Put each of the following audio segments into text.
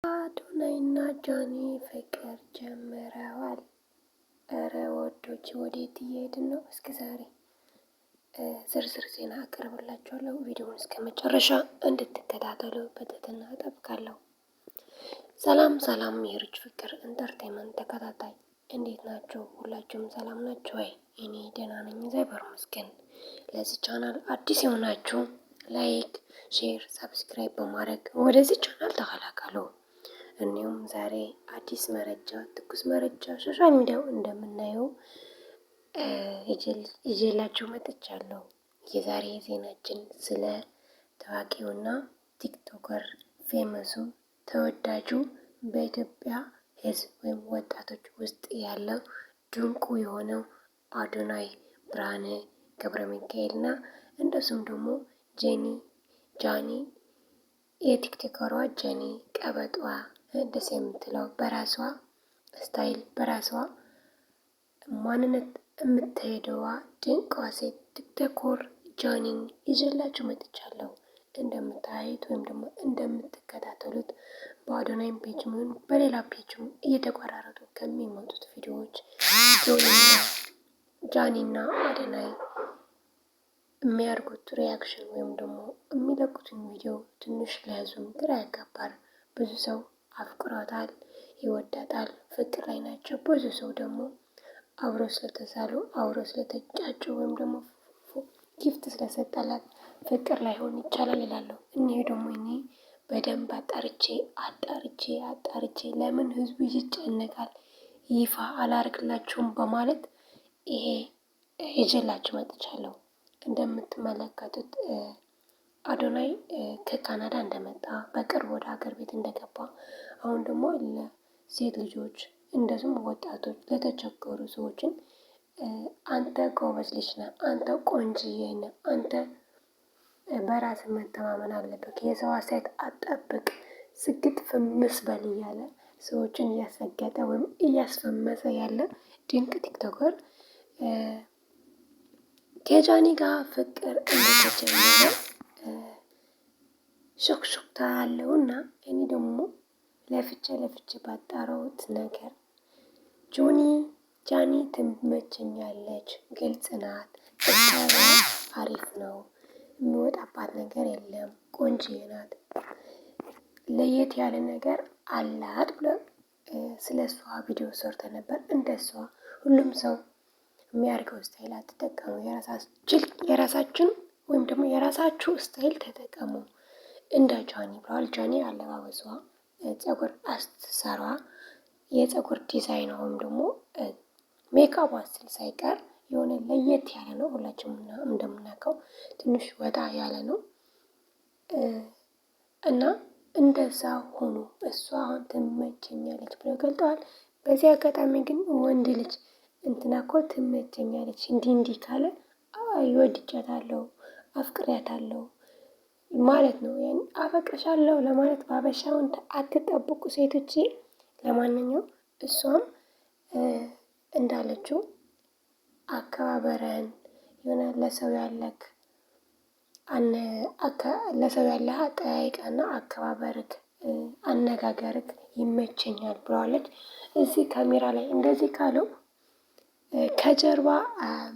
አዶናይና ጃኒ ፍቅር ጀምረዋል። እረ ወዶች ወዴት እየሄድን ነው? እስከ ዛሬ ዝርዝር ዜና አቀርብላችኋለሁ። ቪዲዮውን እስከ መጨረሻ እንድትከታተሉ በትህትና እጠብቃለሁ። ሰላም ሰላም፣ የሩች ፍቅር Entertainment ተከታታይ እንዴት ናቸው? ሁላችሁም ሰላም ናችሁ ወይ? እኔ ደህና ነኝ፣ እግዚአብሔር ይመስገን። ለዚህ ቻናል አዲስ የሆናችሁ like፣ share፣ subscribe በማድረግ ወደዚህ ቻናል ተቀላቀሉ። እንዲሁም ዛሬ አዲስ መረጃ፣ ትኩስ መረጃ social media ው እንደምናየው ይዤላችሁ መጥቻለሁ። የዛሬ ዜናችን ስለ ታዋቂውና TikToker famous ኡ ተወዳጁ በኢትዮጵያ ሕዝብ ወይም ወጣቶች ውስጥ ያለው ድንቁ የሆነው አዶናይ ብርሃነ ገብረ ሚካኤል እና እንደሱም ደግሞ ጄኒ ጃኒ የቲክቶከሯ ጀኒ ቀበጧ ደስ የምትለው በራሷ style በራሷ ማንነት የምትሄደዋ ድንቋ ሴት TikToker ጃኒን ይዤላችሁ መጥቻለሁ። እንደምታዩት ወይም ደግሞ እንደምትከታተሉት በአዶናይም page ይሁን በሌላ page ም እየተቆራረጡ ከሚመጡት ቪዲዮዎች ጃኒና አዶናይ የሚያደርጉት reaction ወይም ደግሞ የሚለቁትን ቪዲዮ ትንሽ ለህዝቡም ግራ ያጋባል። ብዙ ሰው አፍቅሯታል፣ ይወዳታል፣ ፍቅር ላይ ናቸው። ብዙ ሰው ደግሞ አብሮ ስለተሳሉ አብሮ ስለተጫጩ ወይም ደግሞ gift ስለሰጠላት ፍቅር ላይሆን ይቻላል ይላሉ። እኒህ ደግሞ እኔ በደንብ አጣርቼ አጣርቼ አጣርቼ ለምን ህዝቡ ይጨነቃል ይፋ አላርግላችሁም በማለት ይሄ ይዤላችሁ መጥቻለሁ። እንደምትመለከቱት አዶናይ ከካናዳ እንደመጣ በቅርብ ወደ ሀገር ቤት እንደገባ አሁን ደግሞ ለሴት ልጆች እንደዚሁም ወጣቶች ለተቸገሩ ሰዎችን አንተ ጎበዝ ልጅ ነህ፣ አንተ ቆንጅዬ ነህ፣ አንተ በራስ መተማመን አለብህ፣ የሰው አስተያየት አትጠብቅ፣ ስግጥ ፍምስ በል እያለ ሰዎችን እያሰገጠ ወይም እያስፈመሰ ያለ ድንቅ TikToker ከጃኒ ጋር ፍቅር እንደተጀመረ ሹክሹክታ አለውና እኔ ደግሞ ለፍቼ ለፍቼ ባጣራሁት ነገር ጆኒ ጃኒ ትመቸኛለች፣ ግልጽ ናት፣ እታዋ አሪፍ ነው፣ የሚወጣባት ነገር የለም፣ ቆንጆዬ ናት፣ ለየት ያለ ነገር አላት ብሎ ስለ እሷ ቪዲዮ ሰርተ ነበር። እንደ እሷ ሁሉም ሰው የሚያደርገው style አትጠቀሙ። የራሳችን ወይም ደግሞ የራሳችሁ style ተጠቀሙ። እንደ ጃኒ ብለዋል። ጃኒ አለባበሷ፣ ፀጉር አሰራሯ፣ የፀጉር ዲዛይኗ ወይም ደግሞ ሜካቧ ስል ሳይቀር የሆነ ለየት ያለ ነው። ሁላችንም እንደምናውቀው ትንሽ ወጣ ያለ ነው እና እንደዛ ሆኖ እሷ አሁን ትመቸኛለች ብለው ገልጠዋል። በዚህ አጋጣሚ ግን ወንድ ልጅ እንትና እኮ ትመቸኛለች እንዲህ እንዲህ ካለ ይወድጃታለሁ፣ አፍቅሬያታለሁ ማለት ነው። ያን አፈቅርሻለሁ ለማለት በአበሻ ወንድ አትጠብቁ ሴቶቼ። ለማንኛውም እሷም እንዳለችው አከባበረን የሆነ ለሰው ያለክ ለሰው ያለህ አጠያይቀና አከባበርክ አነጋገርክ ይመቸኛል ብለዋለች። እዚህ ካሜራ ላይ እንደዚህ ካለው ከጀርባ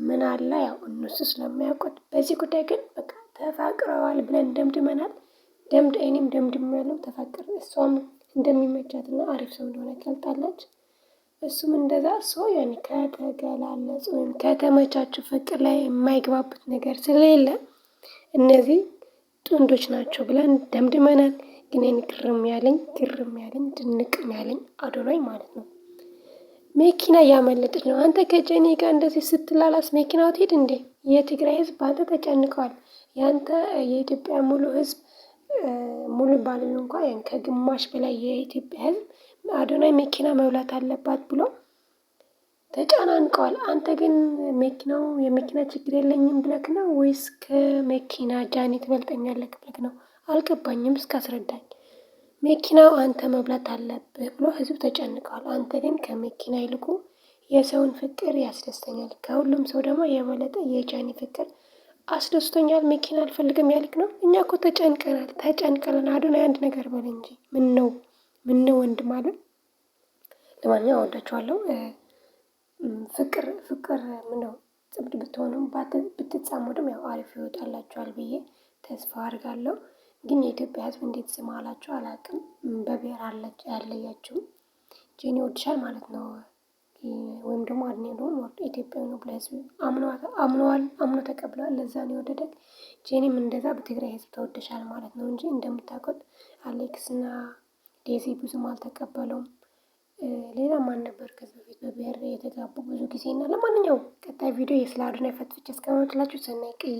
ምን አለ ያው እነሱ ስለሚያውቁት በዚህ ጉዳይ ግን በቃ ተፋቅረዋል ብለን ደምድመናል። ደምድ እኔም ደምድሜያለሁ። ተፋቅር እሷም እንደሚመቻትና አሪፍ ሰው እንደሆነ ገልጣለች። እሱም እንደዛ ሰው ያኔ ከተገላለጹ ወይም ከተመቻቹ ፍቅር ላይ የማይግባቡት ነገር ስለሌለ እነዚህ ጥንዶች ናቸው ብለን ደምድመናል። ግን እኔ ግርም ያለኝ ግርም ያለኝ ድንቅም ያለኝ አዶናይ ማለት ነው መኪና እያመለጠች ነው። አንተ ከጀኒ ጋር እንደዚህ ስትላላስ መኪናው ትሄድ እንዴ? የትግራይ ህዝብ በአንተ ተጨንቀዋል። ያንተ የኢትዮጵያ ሙሉ ህዝብ ሙሉ ባልል እንኳ ከግማሽ በላይ የኢትዮጵያ ህዝብ አዶናይ መኪና መብላት አለባት ብሎ ተጨናንቀዋል። አንተ ግን መኪናው የመኪና ችግር የለኝም ብለክ ነው ወይስ ከመኪና ጃኒ ትበልጠኛለክ ብለክ ነው? አልገባኝም። እስከ አስረዳኝ። መኪናው አንተ መብላት አለብህ ብሎ ህዝብ ተጨንቀዋል። አንተ ግን ከመኪና ይልቁ የሰውን ፍቅር ያስደስተኛል፣ ከሁሉም ሰው ደግሞ የበለጠ የጃኒ ፍቅር አስደስቶኛል፣ መኪና አልፈልግም ያልክ ነው። እኛ እኮ ተጨንቀናል፣ ተጨንቀናል። አዶናይ አንድ ነገር በል እንጂ ምን ነው ምነው ወንድም አለ። ለማንኛውም እወዳችኋለሁ። ፍቅር ፍቅር ምነው ጽምድ ብትሆኑም ብትጻመዱም ያው አሪፍ ይወጣላችኋል ብዬ ተስፋ አድርጋለሁ። ግን የኢትዮጵያ ሕዝብ እንዴት ስም አላችሁ አላውቅም። በብሔር አለያችሁም። ጄኒ ይወድሻል ማለት ነው። ወይም ደግሞ አድኔ ነው ኢትዮጵያዊ ነው ብለህ ህዝብ አምነዋል አምኖ ተቀብለዋል። ለዛ ነው የወደደት። ጄኒም እንደዛ በትግራይ ህዝብ ተወደሻል ማለት ነው እንጂ እንደምታውቁት አሌክስ እና ዴዚ ብዙም አልተቀበለውም። ሌላ ማን ነበር ከዚህ በፊት በብሔር የተጋቡ ብዙ ጊዜ እና ለማንኛውም ቀጣይ ቪዲዮ የስለ አዶናይ ፈትፍቼ እስከምመጣላችሁ ሰናይ ቆዩ።